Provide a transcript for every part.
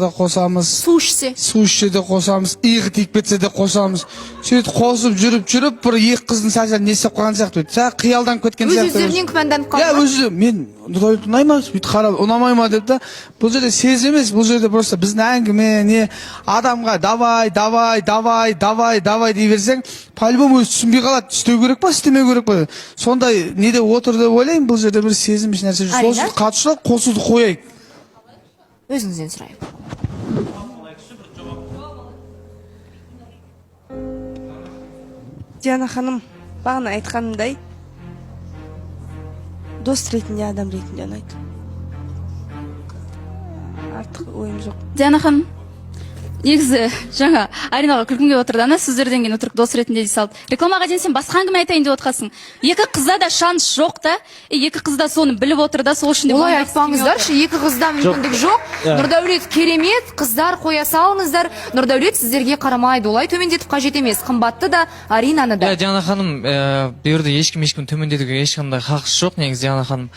Да қосамыз. Су ішсе. Су ішсе де қосамыз, иығы тиіп кетсе де қосамыз. Сөйтіп қосып жүріп жүріп, бір екі қыздың сәл сәл не істеп қалған сияқты, бүйтіп сәл қиялданып кеткен Өз сияқты. өздерінен күмәнданып Иә. қалды ма? Өзі мен Нұрдәулет ұнай ма, бүйтіп қарап, ұнамай ма деп та. Бұл жерде сезім емес, бұл жерде просто біздің әңгіме. Не адамға давай, давай, давай, давай, давай дей берсең, по любому өзі түсінбей қалады, істеу керек па, істемеу керек па, сондай неде отыр деп ойлаймын. Бұл жерде бір сезім, еш нәрсе жоқ. Сол Арина? үшін қатысушылар қосуды қояйық. Өзіңізден сұрайық. Диана ханым, бағана айтқанымдай, дос ретінде, адам ретінде ұнайды, артық ойым жоқ. Диана ханым, негізі жаңа Аринаға күлкім келіп отыр да, ана сөздерден кейін өтірік дос ретінде дей салды. Рекламаға дейін сен басқа әңгіме айтайын деп отқансың. Екі қызда да шанс жоқ та, и екі қыз да соны біліп отыр да, сол үшін де Олай мойындағысы келмей отыр. айтпаңыздаршы, екі қызда мүмкіндік жоқ. Нұрдәулет керемет, қыздар, қоя салыңыздар. Нұрдәулет сіздерге қарамайды, олай төмендетіп қажет емес Қымбатты да, Аринаны да. Иә, Диана ханым, бұл жерде ешкім ешкім төмендетуге ешқандай хақысы жоқ негізі. Диана ханым,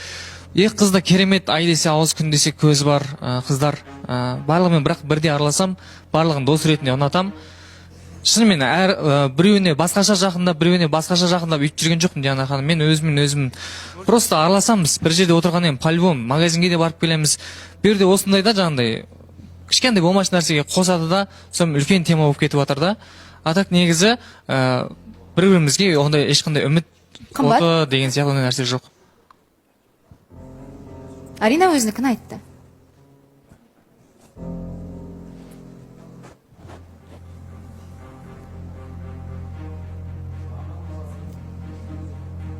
екі қыз да керемет, ай десе ауыз, күн десе көз бар қыздар. Барлығымен бірақ бірдей араласам, барлығын дос ретінде ұнатам шынымен. Әр біреуіне басқаша жақындап, біреуіне басқаша жақындап өйтіп жүрген жоқпын, Диана ханым. Мен өзіммен өзім просто араласамыз, бір жерде отырғаннан кейін по любому магазинге де барып келеміз. Бұл жерде осындай да, жаңағындай кішкентай болмашы нәрсеге қосады да, сонымен үлкен тема болып кетіп жатыр да. А так негізі бір бірімізге ондай ешқандай үміт Қымбат? оты деген сияқты ондай нәрсе жоқ. Арина өзінікін айтты.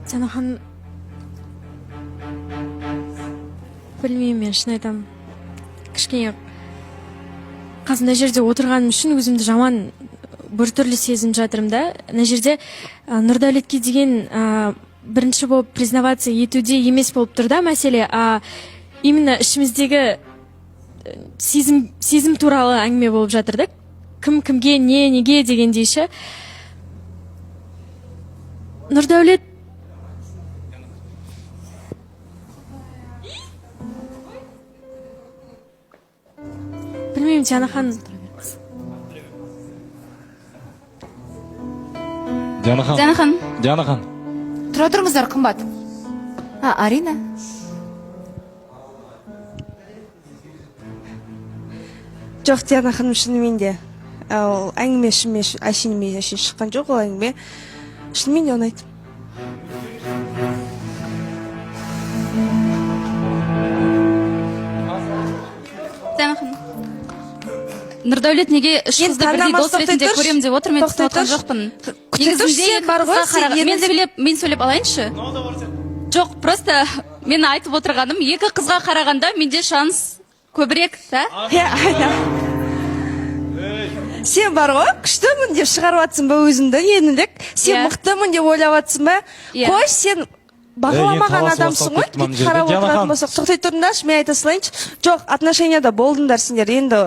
Диана ханым, білмеймін, мен шын айтамын, кішкене қазір мына жерде отырғаным үшін өзімді жаман біртүрлі сезініп жатырмын да. Мына жерде Нұрдәулетке деген бірінші болып признаваться етуде емес болып тұр да мәселе, а именно ішіміздегі сезім туралы әңгіме болып жатыр да, кім кімге, не неге дегендей ше. Нұрдәулет. Білмеймін, Диана ханым. Диана ханым. Диана ханым. Диана ханым. Тұра тұрыңыздар, Қымбат. А, Арина. Жоқ, Диана ханым, шынымен де ол әңгіме шынымен әшейін әшейін шыққан жоқ. Ол әңгіме шынымен де ұнайды. Диана ханым, Нұрдәулет неге үш Енді қызды бірдей таңдамас, дос тоқтай ретінде тұршы. көремін деп отыр, мен Тоқтай түсініп отқан тұршы. жоқпын. Күте тұршы, Негізінде сен екі бар ғой, қызға сен мен сөйлеп алайыншы. Жоқ, просто мен айтып отырғаным, екі қызға қарағанда менде шанс көбірек та. Иә, айна, сен бар ғой, күштімін деп шығарып жатсың ба өзіңді, еңлік? Сен Иә. мықтымын деп ойлап жатсың ба? Иә. Қойшы, сен бағаламаған Таласы адамсың басталып ғой. кетті мына Бүйтіп жерде. қарап Диана отыратын ханым. болсақ, тоқтай тұрыңдаршы, мен айта салайыншы. Жоқ, отношенияда болдыңдар сендер енді,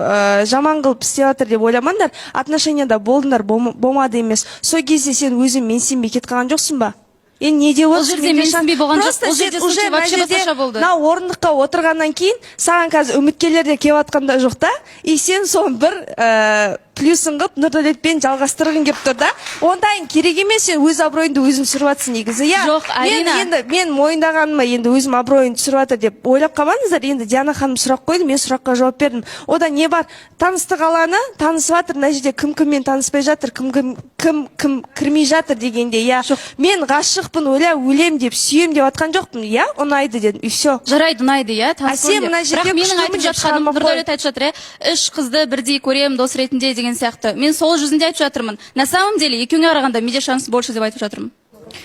жаман қылып істеп жатыр деп ойламаңдар. Отношенияда болдыңдар, болмады емес. Сол кезде сен өзің менсінбей кетіп қалған жоқсың ба? Енді не деп Ол отырсың? жерде Менде менсінбей болған жоқ. Просто Ол сен жерде уже случай мына вообще жерде басқаша болды. мына орындыққа отырғаннан кейін саған қазір үміткерлер де келіп жатқан да жоқ та, и сен соны бір плюсын қылып Нұрдәулетпен жалғастырғың келіп тұр да. Ондайың керек емес, сен өз абыройыңды өзің түсіріп жатрсың негізі, иә. Жоқ, Мен Арина. енді мен мойындағаныма енді өзім абыройын түсіріп жатыр деп ойлап қалмаңыздар. Енді Диана ханым сұрақ қойды, мен сұраққа жауап бердім. Ода не бар? Таныстық алаңы, танысып жатыр мына жерде, кім кіммен таныспай жатыр, кім кім кім кім кірмей жатыр дегенде, иә. Мен ғашықпын, ойла, өлем деп, сүйем деп жатқан жоқпын, иә, ұнайды дедім, и все. Жарайды, ұнайды, иә. А сен мына жерде Бірақ менің күштімін айтып деп жатқаным, шығарма қой. Нұрдәулет айтып жатыр, иә, үш қызды бірдей көремін дос ретінде деген сияқты. Мен сол жүзінде айтып жатырмын, на самом деле екеуіңе қарағанда менде шанс больше деп айтып жатырмын.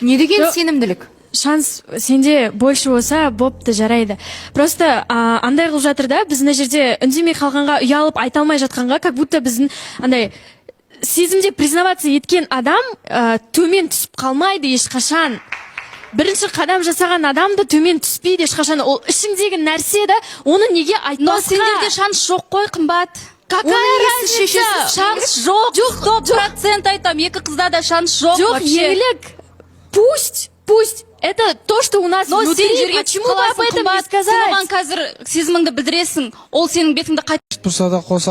Не деген Жоқ. сенімділік? Шанс сенде больше болса, бопты, жарайды. Просто андай қылып жатыр да, біз мына жерде үндемей қалғанға, ұялып айта алмай жатқанға, как будто біздің андай сезімде признаваться еткен адам төмен түсіп қалмайды ешқашан. Бірінші қадам жасаған адам да төмен түспейді ешқашан. Ол ішіңдегі нәрсе да, оны неге Но айтпасқа? сендерде шанс жоқ қой, Қымбат. Какая Оны неге сіз разница? шешесіз? Шанс жоқ, 100% айтамын, екі қызда да шанс жоқ Жоқ. вообще. Еңлік, пусть. Пусть это то, что у нас Но сен внутри, жерге почему бы об этом не сен сказать? Оған қазір сезіміңді білдіресің, ол сенің бетіңді қайтып Тұрса да қоса.